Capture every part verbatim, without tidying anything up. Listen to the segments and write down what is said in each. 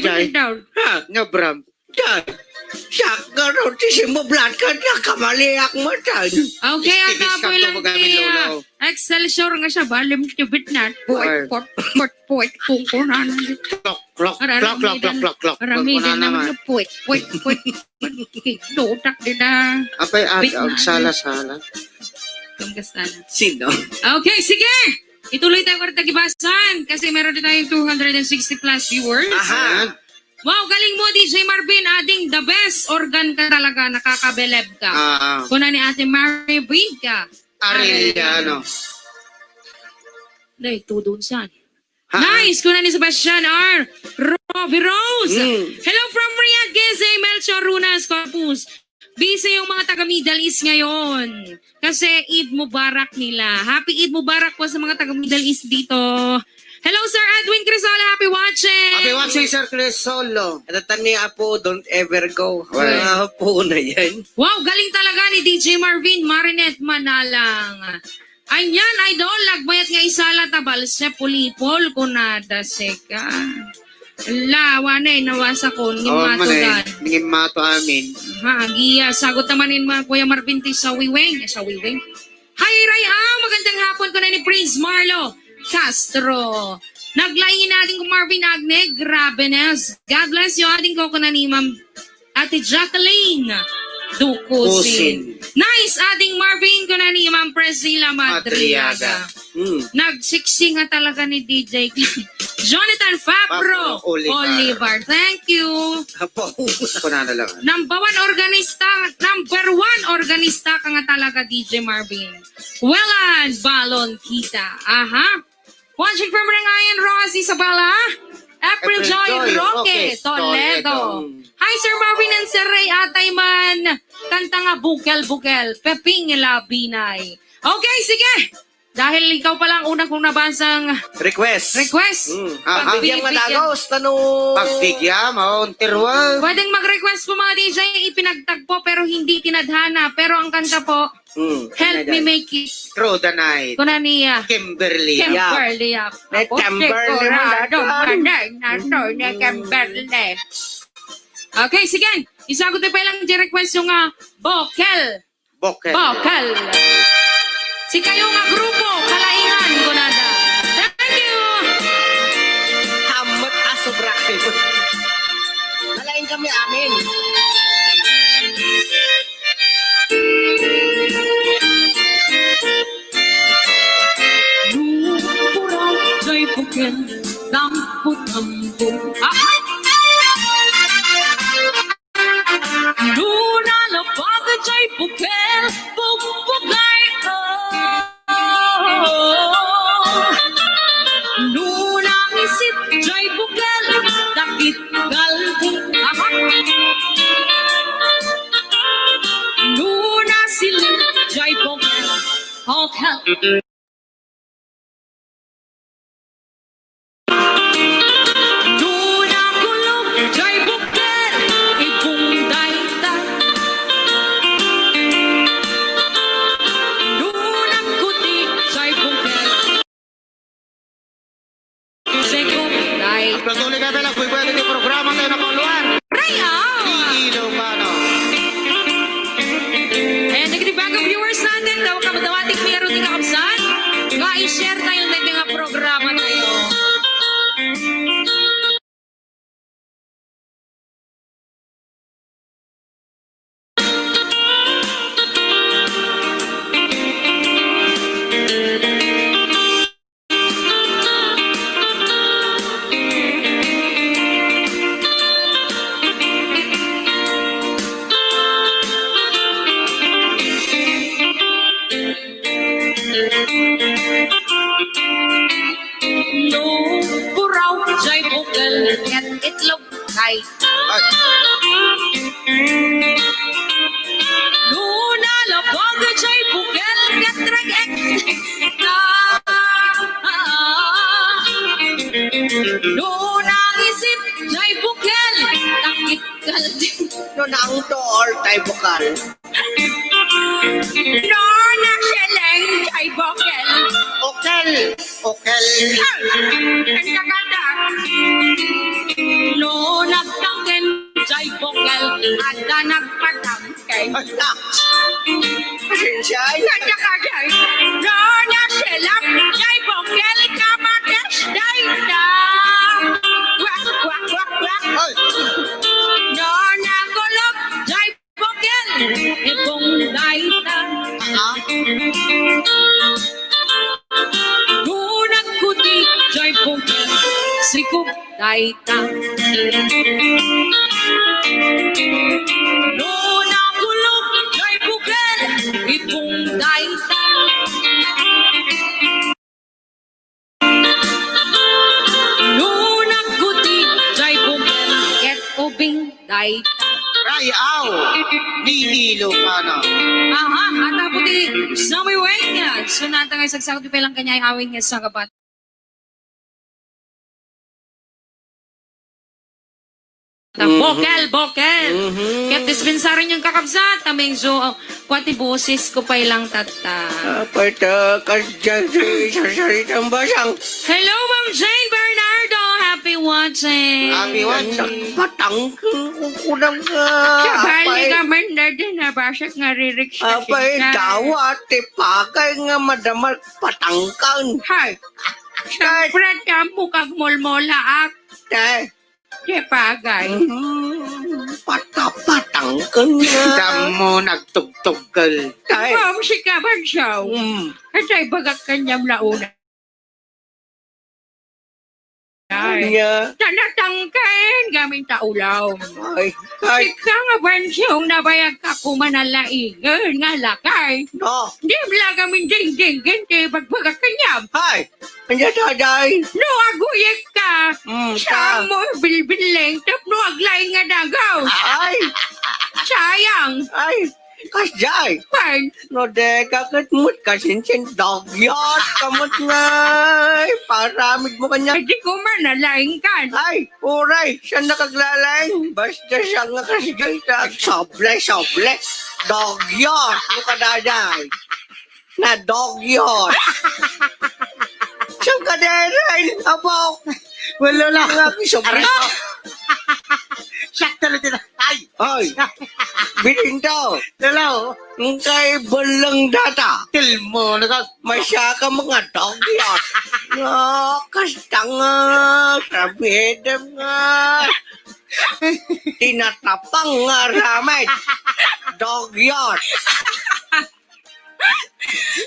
Jay. Down. Ha? Nga, Bram. Jay. Siak nga ron, ti simublat ka, nakamaliak mo, Jay. Okay, at Istigiskan apoy to lang mo kami, ni, ah, Lolo. Excelsior nga siya, balim tibit na. Puwet, Ay. Puwet, puwet, puwet, kungkunan. Klok, klok, Arami klok, klok, din, klok, klok, klok. Arami Kungkunan din naman naman. Yung puwet, puwet, puwet. Kinutak din na. Apay, ag-, Bit na. Agsala-sala. Kung gusto na. Sino? Okay, sige! Ituloy tayo, Kwarta Gibasan, kasi meron din tayong two hundred and sixty plus viewers. Aha. Ayan. Wow, galing mo, D J Marvin. Ading the best organ ka talaga. Nakakabeleb ka. Ah. Kuna ni Ate Mary Big ka. Arellano. Nay, tudon saan? Ha? Nice! Kuna ni Sebastian R. Robbie Rose. Mm. Hello from Riyadh, Gizay, Melchor, Runas, Corpus. Busy yung mga taga Middle East ngayon. Kasi Eid Mubarak nila. Happy Eid Mubarak po sa mga taga Middle East dito. Hello, Sir Edwin Crisola. Happy watching. Happy watching, Sir Crisolo. At ni Apo, don't ever go. Well. Mga Apo na yan. Wow, galing talaga ni D J Marvin Marinet Manalang. Anyan, idol, nagbayat nga isala ta balse, pulipol, kunada, seka. Ala, awan eh, nawasa ko, ngin Oh, mato man eh. Dan. Ngin mato amin. Ha, agiya, sagot naman in mga Kuya Marvin ti sawiweng. Eh, sawiweng. Hi, Ray, ah, magandang hapon ko na ni Prince Marlo Castro. Naglain natin ko Marvin Agne, grabe na. God bless you, ading ko ko na ni Ma'am Ate Jacqueline Dukusin. Kusin. Nice, ading Marvin, kuna ni Ma'am Priscilla Madriaga. Madriaga. Hmm. Nagsiksing nga talaga ni D J Jonathan Fabro Fabro Olivar. Olivar. Thank you. Apo. Ako na na lang. Number one organista, number one organista ka nga talaga, D J Marvin. Welan Balon kita. Aha. Watching from Rangayan, Ross Isabela. April April Joy Joy Roque Roque Toledo. Toledo. Hi, Sir Marvin and Sir Ray. Atay man kanta nga bukel-bukel. Peping Labinay. Okay, sige. Dahil ikaw pa lang unang kong nabasang Request. Request. Mm. Aha. Pagbigyan Pagbibigyan. Madagaw, tano. Pagbigyan, mauntirwan. Pwedeng mag-request po, mga D J, ipinagtagpo pero hindi tinadhana. Pero ang kanta po, Hmm. Help me make it. Through the night. Kuna niya. Kimberly. Kimberly Yap. Yap. May Ako, Kimberly mo sigurado na ka. Manay, nato ni Hmm. Kimberly. Okay, sige. Isagot na pa ilang request yung, ah, vocal. Vocal. Vocal. Si kayo nga grupo, kalaingan, kunada. Thank you. Hamot a sobra kayo. Nalain kami amin. Nupuraw jay bukel, dampot ampo. Ah! Nuna labag jay bukel, bugbugay ko. Nuna isit jay bukel, dakit galbu. Aha. Nuna siling jay bukel, bukel. Nuna kulog jay bukel, ibung dayta. Nuna kuti jay bukel. Segunda. Patuloy kami lang, buhay-buhay iti programa tayo na pangluan. Rayaw! Di Ilocano. And dagiti bagong viewers natin, daw kamadawatik mi aro ti kakabsat. Nga i-share tayo na nga programa tayo. Nupuraw jay bukel ket itlog kay. Ay. Nuna labag jay bukel ket reg-ek. Nuna isit jay bukel, takit kaldi. Nuna ang tuol jay bukel. Nuna siling jay bukel. Okel, okel. Ay, ang gaganda. No. Ay, ah. Pasensya, ay. Kanya ka, jay. No, na sila, jay, bongkel ka, mates, jay, na. Wak, wak, wak, wak. Ay. No, na kulop, jay, bongkel, ikong dayta. Ah. No, nagkuti, jay, bongkel, sikog, dayta. No nakulop jay buked, ipong dayta. No nagkuti jay buked, ket ubing dayta. Ay, aw! Ni Ilocano. Aha, ata po ti Sammy Wayne. Sunanta nga isagsagot ti pay lang kaniay awit nga sangkabat. Ta, mhm, bokel, bokel. Mhm. Ket dispensaryo nga kakabsat, ta medyo, oh, kuan ti boses ko pay lang tatta. Apay ta, kasdiay ti sarsarita basang. Hello, Ma'am Jane Bernardo. Happy watching. Happy watching. Patang ko, kunam nga. Sabali apay. Ka man na din, nabasag nga lyrics na apay, sita. Dawat, ti pagay nga madama patangkan. Hay. Siyempre, ti ammok agmolmolaak. Te. Ti pagay. Mm, patapatangken nga. Dammo nagtugtugkel. Te. Ma'am, si Kabansaw. Mm. Atay bagak kaniam la una. Ay. Nya. Ta natangken, gamin ta ulaw. Ay, ay. Ika nga bansong nabayag ka kuman a laingen nga lakay. No. Di la gamin dingdinggen ti bagbagak kaniam. Ay. Anya, daday? No aguyek ka, mm, saan mo bilbileng tapno aglaing nga dagaw? Ay! Sayang! Ay, kasdiay? Wen. No, dika ket met kasinsin, dagyat ka met nga, ay, paramid mo kanya. Ay, di ko man, nalaing kan. Ay, uray, saan nakaglalaing? Basta siya nga kasdiay, ta, soble, soble. Dagyat mo ka, daday. Nadogyot. Saan ka deren, apo? Wala lang. Nga, sobra. Aray ko. Sakto lang din. Ay! Hoy! Bilinto! Hello! Ang kay balang data. Tilmo na ka. Masya ka mga dogyot. No, kastanga. Sabidem nga. Tinatapang nga ramay. Dogyot.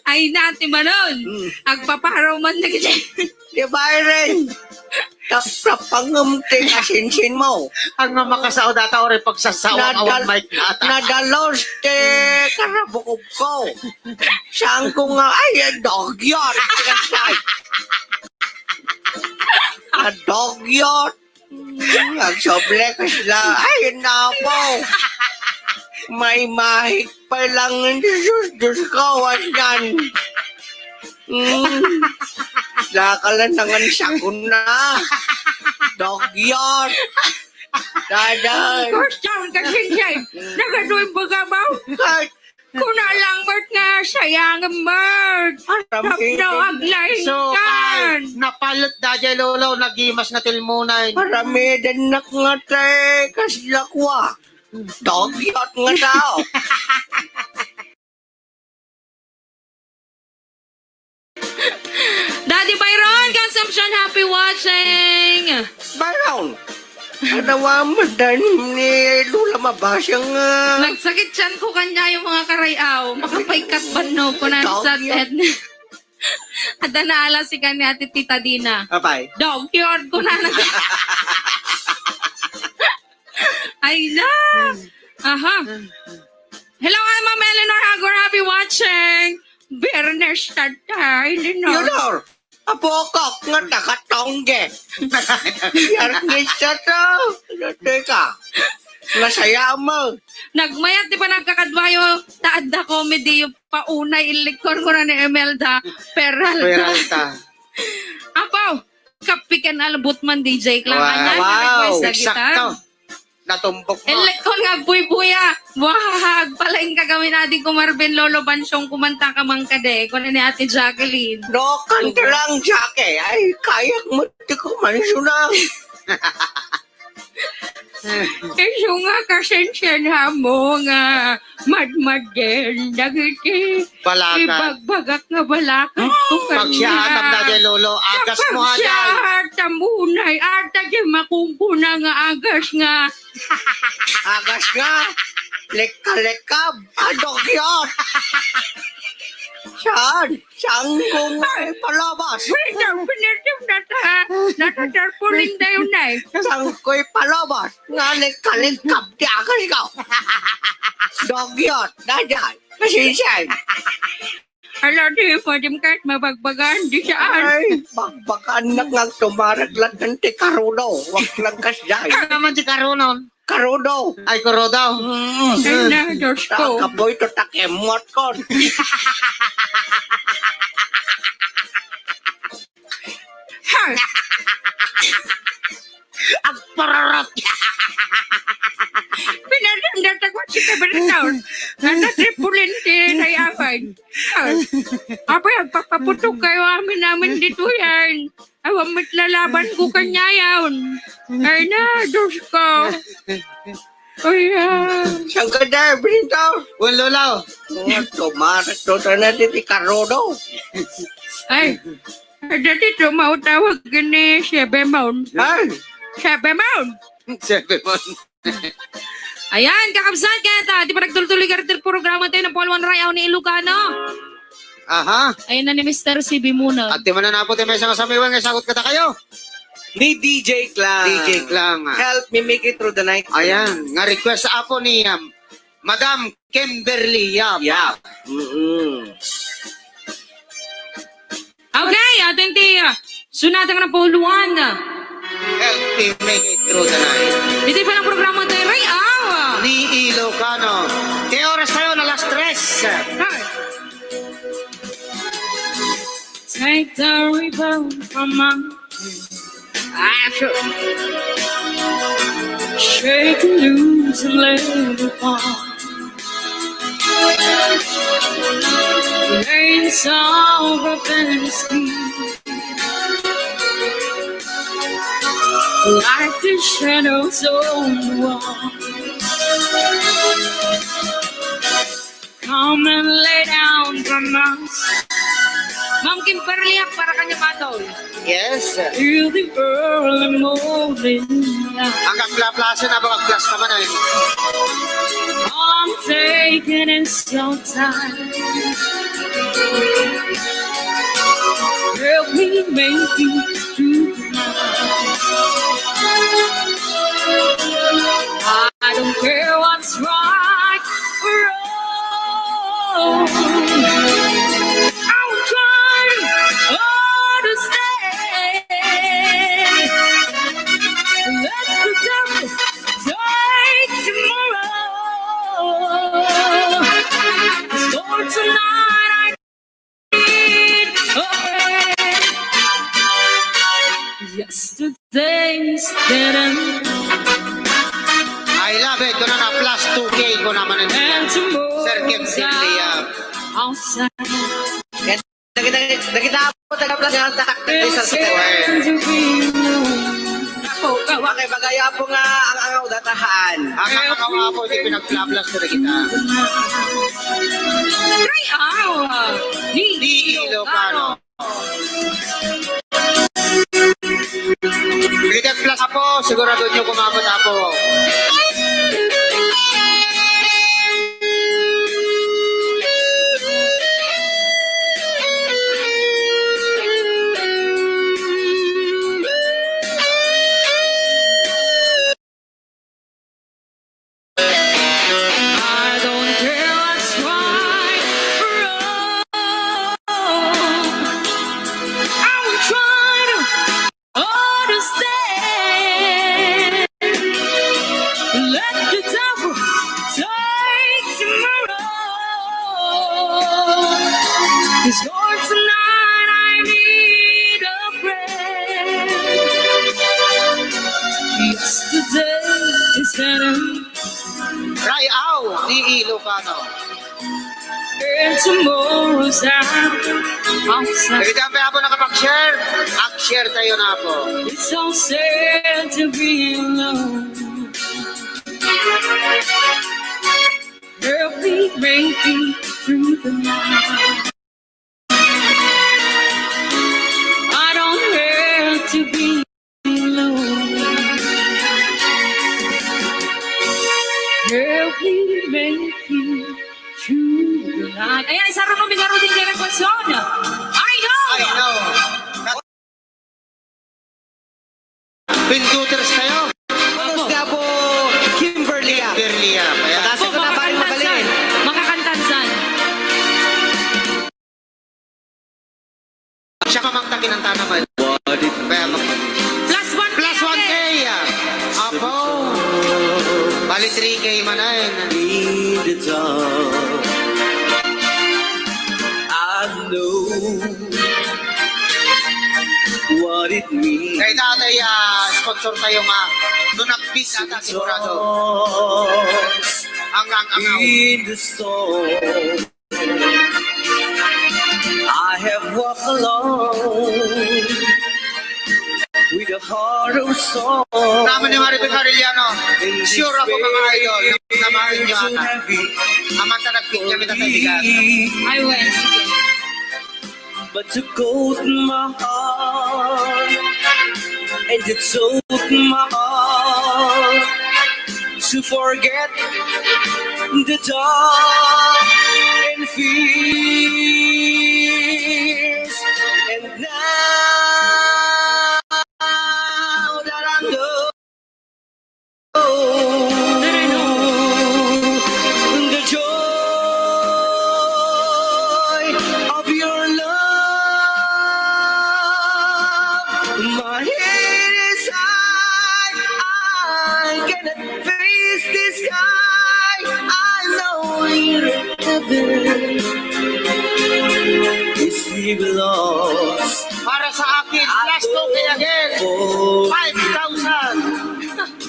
Ay, nati manon. Hmm. Agpaparaw man na gid. Di ba, Irene? Taptapangem ti kasinsin mo. Ang nga makasao data, oray pagsasao, awan mic na ata. Nadalos ti karabukog ko. Saan ko nga, ay, dog yun. Ay, dog yun. Mm, agsoble kasla. Ay, napo. May mahik pa lang. Diyos, Diyos ko, awan yan. Mm. Dakala nangan sakuna. Dog yard. Daday. First time kasi siya. Nagaduin baga ba? Ay, kuna lang, Mert, nga sayang, Mert. Aram tapno ito. Aglaing so, kan. Ay, napalit da jay lolo, nagimas nga tilmunay. Paramidan nak nga tay, kaslakwa. Dogyot nga tao. Daddy Byron Consumption, happy watching! Byron! Adawa mo dan ni Lola Mabasang, ah. Nagsakit tiyan ko kanya yung mga karayaw. Makapaykat banno ko na sa Ted. Ada na ala si kanya, Ate Tita Dina. Apay? Dog yun ko na. Ay na! Aha. Hello, I'm Ma'am Eleanor Hagor. Happy watching. Bernes tata, Eleanor. Eleanor, apokok nga nakatongge. Yarnis ka to. Teka, nasaya mo. Nagmayat ti panagkakadwayo, ta adda comedy yung paunay, ilikon ko na ni Imelda Peralta. Peralta. Apo, kapikan albut man, D J Klang. Wow. Anya, wow. Request na kita. Eksakto. Natumbok mo. Elekon nga agbuy-buya. Wahag, palaing ka kami na di ko Marvin, Lolo Bansyong, kumanta ka man kade. Kuna ni Ate Jacqueline. No, kanta lang, Jackie. Ay, kaya mo, di ko man suna. Isu nga kasensiaanmo nga madmadien dagiti Balakat. Ibagbagak nga balakat ko kaniak. Pagsiaatan daydiay, Lolo. Agas mo, aday. Pagsiaatan mo, unay. Adda diay makunkuna nga agas nga. Agas nga. Lekka-lekkab. Adok yun. Saan? Sangko nga ipalabas. Wait, ang pinirtim na ta. Natatarpulin tayo na eh. Sangko ipalabas. Nga lekka-lekkab ti agas ko. Dok yun. Daydiay. Masingsing. Ala, di, pwedeng kahit mabagbagan, di saan. Ay, bagbagan na nga tumarag lang ti karudo. Wag lang kasjay. Ano naman ti karudo? Karudo. Ay, karudo. Mm. Ay na, Diyos ko. Kapoy to takemot ko. Ha! Agpararot! Pinadamdam ta ko si Kabaritaw. Nata tripulinti na yaman. Ay. Apay, agpapaputok kayo amin-amin dito yan. Awan met lalaban ko kanyayon. Ay na, Diyos ko. Ay, ah. Saan ka dyan, Benito? Wen, Lolo. Oh, tumarak to na di karudo. Ay, dati tumaw-tawag ni Sebemon. Ay. Sebemon. Sebemon. Ayan, kakabsat, kaya ta, di pa nagtultuloy ka rin programa tayo ng Paul One Ray, ni Ilocano. Aha. Ayan na ni Mister C B muna. At di man na po tayo may isang asamiwan nga sagot ka ta kayo. Ni D J Klang. D J Klang, ah. Help me make it through the night. Ayan, nga request, apo, ni, um, Madam Kimberly Yap. Yap. Mm-mm. Okay, atin ti, ah, sunatan ng puluan. Help me make it through the night. Iti pa ng programa tayo, Ray Aw. Ni Ilocano. Ti oras tayo na alas tres. Hi. Take the ribbon from my head. Ah, sure. Shake it loose and let it fall. Rain soft and sweet. Like the shadows on the wall. Come and lay down from us. Ma'am Kimberly, para kanya matol. Yes. Till the early morning light. Ang kaplaplasan na baka plus naman ay. I'm taking it so time. Help me make it through the night. I don't care what's right or wrong. I'm trying hard to stay. Let the devil take tomorrow. For tonight I need a break. Yesterday's dead end. I love it. Kuna na, plus two K kuna man. And tomorrow Sir Kim Liam. Outside. Nakita, nakita po, taga plus, taga plus. Ako, kawa. Okay, bagaya po nga ang angaw datahan. Ang angaw nga po, di pinagplaplas na kita. Ray Aw, di Ilocano. Di Ilocano. Pinagplaplas po, sigurado nyo kumabot po. I don't care what's right or wrong. I'm trying to understand. Let the devil take tomorrow. 'Cause Lord, tonight I need a break. Yesterday is better. Ray Aw, di Ilocano. And tomorrow's out outside. Dagiti apo nakapag-share, ag-share tayo na po. It's so sad to be alone. Help me make it through the night. I don't have to be alone. Help me make it through the night. Ayan, isarunong mi ngarud ti request-on. I know. I know. Pinduters kayo. Tapos ni Apo Kimberly, ah. Kimberly, ah. Ayan. Pataas ko na, paring magaling. Makakantan san? Siya ka magtaginan tanaman. Kaya mag- Plus one K. Plus one K, ah. Apo. Bali three K man ay. In the dark. I know what it means. Kay tatay, ah, sponsor tayo nga. Doon nag-beat ata sigurado. Ang, ang, ang, ang. In the storm, I have walked alone with a heart of stone. Naman ni Maribel Arellano. Sure ako, mga idol, na mahal niyo ata. Amanta nag-beat niya, may tatay bigat. Ay, well, sige. But you caught my heart, and you took my heart to forget the dark and fears. And now that I know the joy of your love. My head is high, I cannot face the sky. I know you're in heaven. Is he lost? Para sa akin, plus two K again. Five thousand.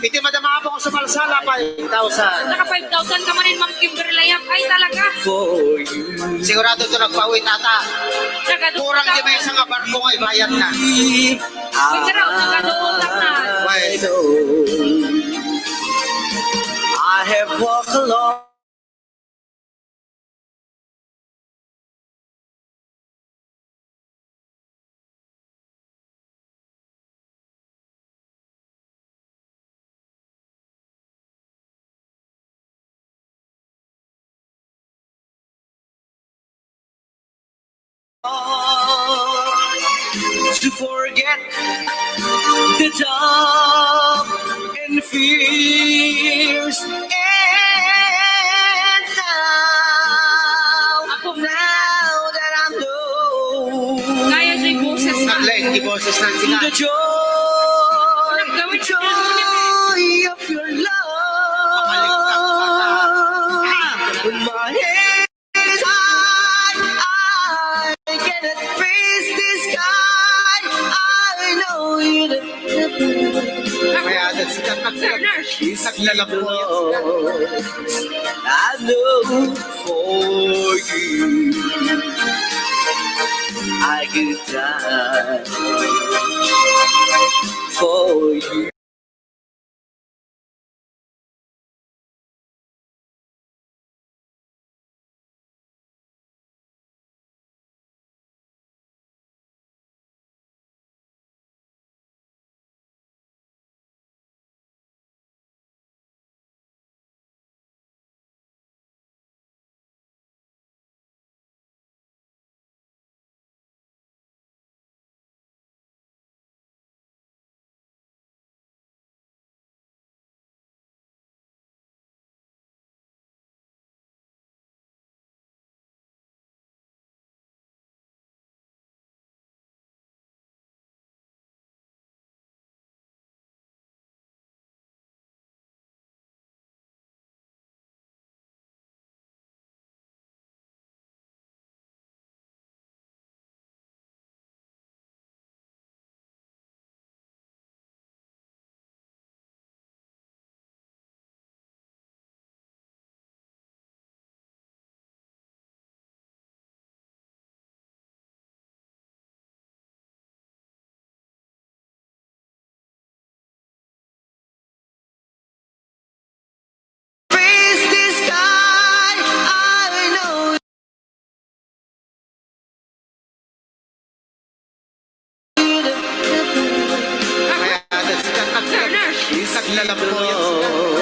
Iti madama po ko sa Marsala, five thousand. Naka five thousand ka manen, Ma'am Kimberly, ah. Ay, talaga. For you. Sigurado to nagpawit ata. Nagaduot. Kurang di may isang barko nga ibayad na. Sigurado, nagaduot lang na. Why? I have walked along to forget the dark and fears. And now, now that I know, kaya di boses na. Naglain di boses na sila. The joy, gawin joy of your love. Makaligtas pa ka. My head is high, I cannot face the sky. I know you. Kaya sikat na sikat. Naglalag po yan. I know for you, I could die for you. Naglalapos.